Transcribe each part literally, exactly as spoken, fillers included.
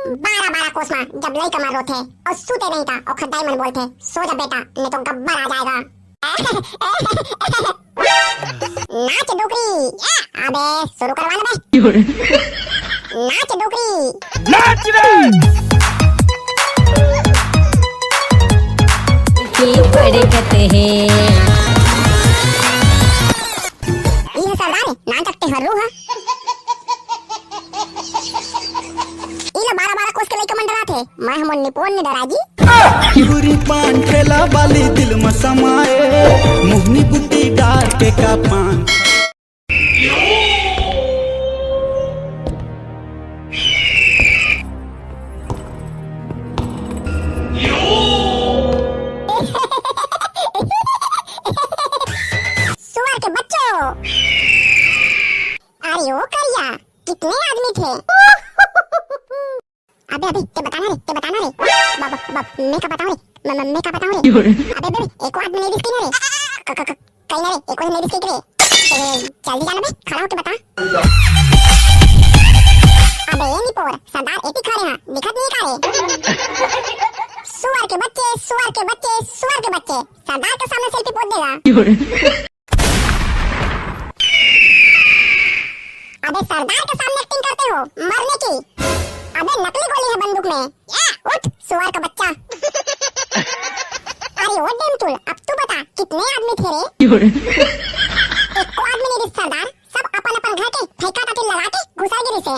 बारह बारह कोस मा जब लइका मन रोथे अउ सूते नहीं ता, ओखर दाई मन बोलथे, "सो जा बेटा, नहीं तो गब्बर आ जाएगा।" नाच डोकरी। अबे शुरू करवा ना बे। नाच डोकरी। नाच रे। के बरगत हे। ई ह सरदार, नाच अकटे हरू ह। ई ला बारह बारह कोस के लइका मन डराथे, मैं हमन निपोर नि डराय जी। चूरी पान ठेला वाली दिल म समाए, मोहनी बुद्धि डार के का पान। सुअर के बच्चों। अरे ओ करिया, कितने आदमी थे? अबे, अबे, ते बता ना रे, ते बता ना रे। बाप, बाप, मैं का बताऊं रे? मैं, मैं, मैं का बताऊं रे? अबे, अबे, एको आदमी नहीं दिखती ना रे। क-, क-, क-, कहीं ना रे, एको नहीं दिखती रे। ए, जल्दी जा ना बे, खड़ा होके बता। अबे, ए निपोर, सरदार एती खड़े हैं, दिखत नहीं का रे? सुअर के बच्चे, सुअर के बच्चे, सुअर के बच्चे, सरदार के सामने selfie पोस्ट देगा। अबे सरदार के सामने acting करते हो मरने की। अबे नकली गोली है बंदूक में। उठ सुअर का बच्चा। अरे ओ डेमचुल, अब तू बता कितने आदमी थे रे? एको आदमी नहीं दिस सरदार, सब अपन अपन घर के फेंका ताती लगा के घुसा गिरी से।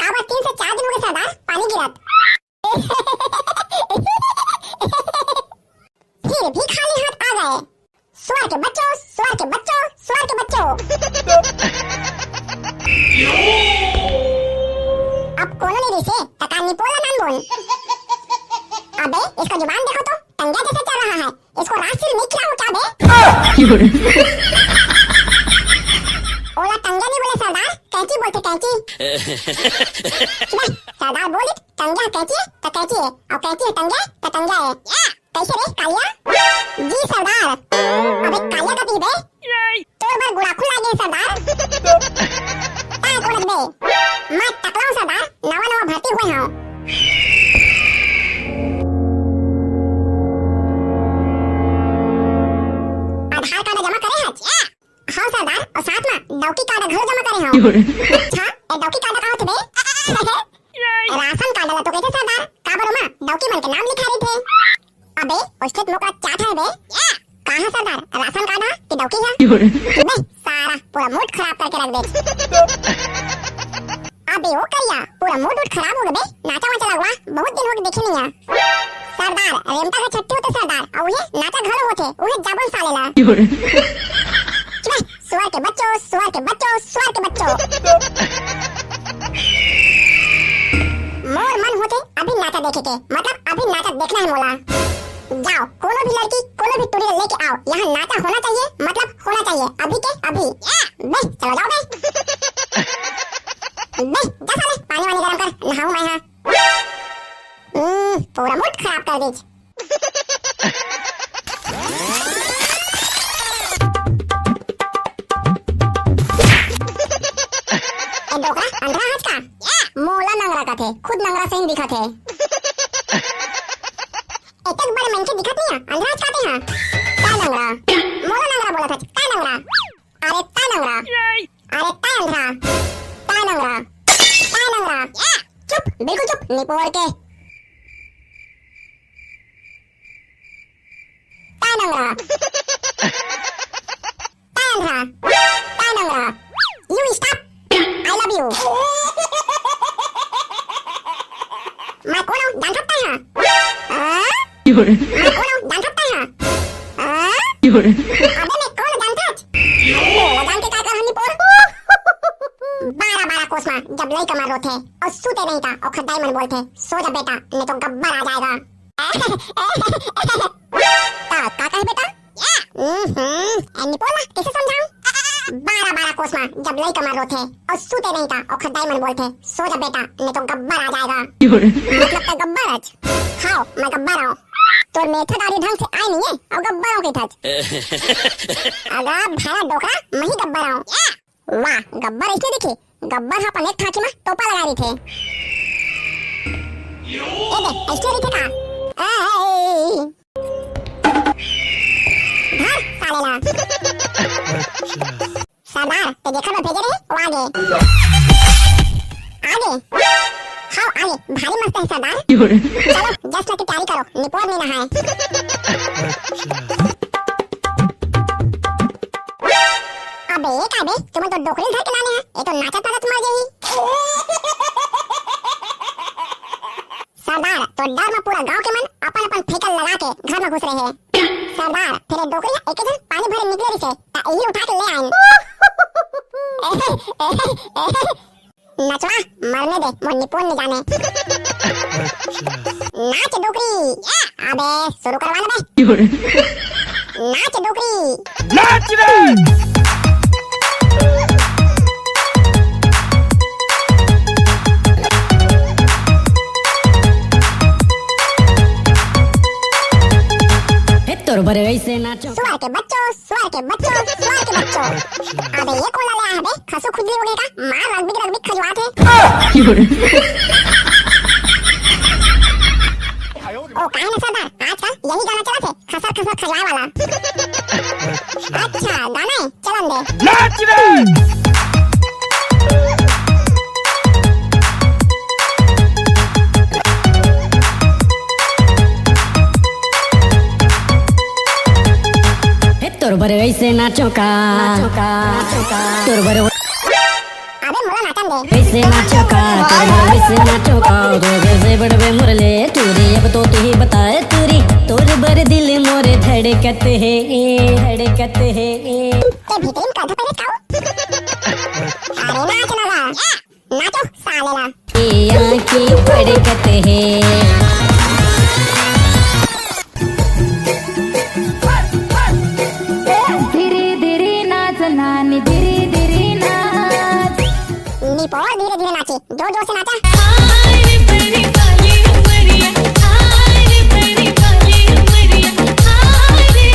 काबर तीन से चार दिन हो गए सरदार पानी गिरत। फिर भी खाली हाथ आ गए। सुअर के बच्चों, सुअर के बच्चों, सुअर के बच्चों। अब कोनो नहीं रिसे, तका निपोला नाम बोल। अबे, इसका जुबान देखो तो, टंगिया जैसे चल रहा है। इसको राजसिल नहीं खिलाओ क्या बे? ओला टंगिया नहीं बोले सरदार, कैंची बोलते कैंची। बे, सरदार बोली, टंगिया कैंची है, तो कैंची है, और कैंची है टंगिया, तो टंगिया है। कैसे रे कालिया? जी सरदार। अबे कालिया कती बे? तोर बर गुड़ाखू लागे सरदार। काय कोड़त बे? मैं टकला हूँ सरदार, नवा नवा भर्ती हुए हूँ। आधार कार्ड जमा करे हच? हाँ सरदार, और साथ में डौकी कार्ड घलो जमा करे हूँ। अच्छा, ए डौकी कार्ड का होथे बे? राशन कार्ड ला तो कहिथे सरदार, काबर ओमा डौकी मन के नाम लिखा रहिथे। अबे, ओस्टेट मोकरा चाट है बे। कहाँ सरदार, राशन कार्ड हा कि डौकी हा? बे, सारा पूरा मूड खराब करके रख दे। अबे, ओ करिया, पूरा मूड उड खराब हो गए बे, नाचा वाचा लगवा, बहुत दिन हो गए देखे नहीं है। सरदार, रेमटा का छट्टी होते सरदार, और उहे नाचा घलो होते, उहे जाबन साले ला। चुप, सुअर के बच्चों, सुअर के बच्चों, सुअर के बच्चों। मोर मन होथे अभी नाचा देखे के, मतलब अभी नाचा देखना है मोला। जाओ, कोनो भी लड़की, कोनो भी टुरी लेके आओ, यहाँ नाचा होना चाहिए, मतलब होना चाहिए, अभी के अभी। बे, चलो जाओ बे। बे, जा साले, पानी वानी गरम कर, नहाऊं मैं यहाँ। हम्म, पूरा मूड खराब कर दीज। ए डोकरा, अंधरा हस का? मोला नंगरा कथे, खुद नंगरा सही दिखत हे। एतक बड़ मनखे दिखत नहीं है, अंधरा हस काते हैं। का नंगरा? मोला नंगरा बोलत हस, का नंगरा? अरे ता नंगरा, अरे ता अंधरा, ता नंगरा, ता नंगरा। चुप, बिल्कुल चुप, निपोर के। ता नंगरा, ता अंधरा, ता Nangra. You stop, I love you। मैं कोन हूँ, जान सकता है? हाँ? मैं कोन हूँ, जान सकता है? हाँ? अबे मैं कोन हूँ, जान सकता है? बोला जान के का कर हनी पोर? बारह बारह कोस मा जब लइका मन रोथे अउ सूते नहीं ता, ओखर दाई मन बोलथे, "सो जा बेटा, नहीं तो गब्बर आ जाएगा।" ता का कहे बेटा? हम्म, ए निपोला, कैसे समझाऊं? बारह बारह कोस मा जब लइका मन रोथे अउ सूते नहीं ता, ओखर दाई मन बोलथे, "सो जा बेटा, नहीं तो गब्बर आ जाएगा।" मतलब तो गब्बर अच? हाँ, मैं गब्बर हूँ। तोर मेठा दाढ़ी ढंग से आए नहीं है, अउ गब्बर हूँ कहिथच। अगा भाड़ा डोकरा, मैं ही गब्बर हूँ। वाह, गब्बर ऐसे दिखे, गब्बर हा अपन एक ठाठी मा टोपा लगा रहिथे। अइसने रहिथे का? ए, धर साले ला। सरदार, ते जेखर बर भेजे रहे, वो आगे। आगे? हाँ, आगे। भारी मस्त है सरदार। चलो, जश्न की तैयारी करो, निपोर नीना है। अबे, ये का बे? तुमन तो डोकरी धर के लाने हैं, ये तो नाचत नाचत मर जाही। सरदार, तो डर म पूरा गांव के मन अपन अपन फेकल लगा के घर म घुस रहे हे। सरदार, फेर ए डोकरी ह एके झन पानी भरे निकले रिसे, त इही उठा के ले आइन। नचवा, मरने दे, मोर निपोर नी जाने। नाच डोकरी, अबे शुरू करवा ना बे। नाच डोकरी। नाच रे। हे तोर बर ऐसे नाचो। सुअर के बच्चों, सुअर के बच्चों, सुअर के बच्चों। अबे ये कोन ला ले आए हे बे? खसू खुजली हो गए का? मार रगबिक रगबिक खजवात हे। ओ काहे ना सरदार, आजकल यही गाना चलत हे, खसर खसर खजवाए वाला। अच्छा गाना है, चलन दे। नाच रे। हे तोर बर ऐसे नाचो का, नाचो का, नाचो का। तोर बर अबे मोला नाचन दे। कैसे नाचो का, तोर बर कैसे नाचो का, तोर कैसे बड़बे मुरले, टूरी अब तो तू ही बताए टूरी, तोर बर दिल मोरे धड़कत हे, धड़कत हे। ते भीतरी में काधा पहले खाओ। अरे नाच ना गा। नाचो साले ला। ये आँखी फड़कत हे। धीरे धीरे नाच नानी, धीरे धीरे नाच। निपोर धीरे धीरे नाचे, जोर जोर से नाचा। हाय रे बड़ी काली उमरिया, हाय रे बड़ी काली उमरिया, हाय रे,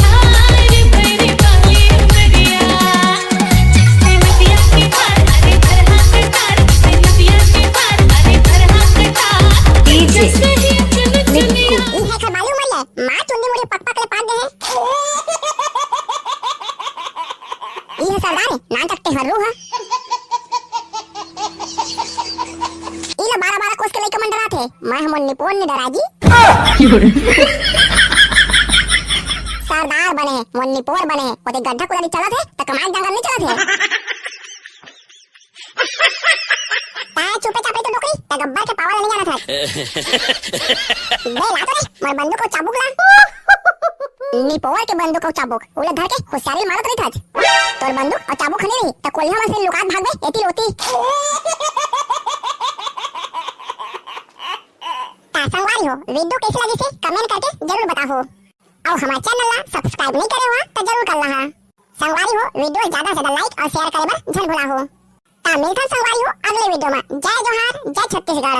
हाय रे बड़ी काली उमरिया। ई हे खरबाली उमरिया, माँ चुंदी मुड़ी पक पक ले पाक गए हैं। ई हे सरदार, नान तक ते हरू हा। ई ला बारह बारह कोस के लइका मन डरात हे, मैं हमन निपोर नी डरा जी। सरदार बने हे, मोर निपोर बने हे, ओदे गड्ढा कुदारी चलत हे, त कमाई जंगल नी चलत हे। ताय चुपे चापे तो डोकरी, त गब्बर के पावर नहीं जाना था। बे ला तो रे, मोर बंदूक अउ चाबुक ला। निपोर के बंदूक अउ चाबुक, उले धर के होशियारी मारत रही था। तोर बंदूक अउ चाबुक हने रही, त कोलिया में से लुकात भागबे, एती ओती। ता संगवारी हो, video कैसे लगिस हे, comment करके जरूर बताहो। अउ हमार channel ला subscribe नहीं करे हो, त जरूर कर लहा। संगवारी हो, video ज्यादा से ज्यादा like अउ share करे बर झन भुलाहो। ता मिलथन संगवारी हो अगले video में। जय जोहार, जय छत्तीसगढ़।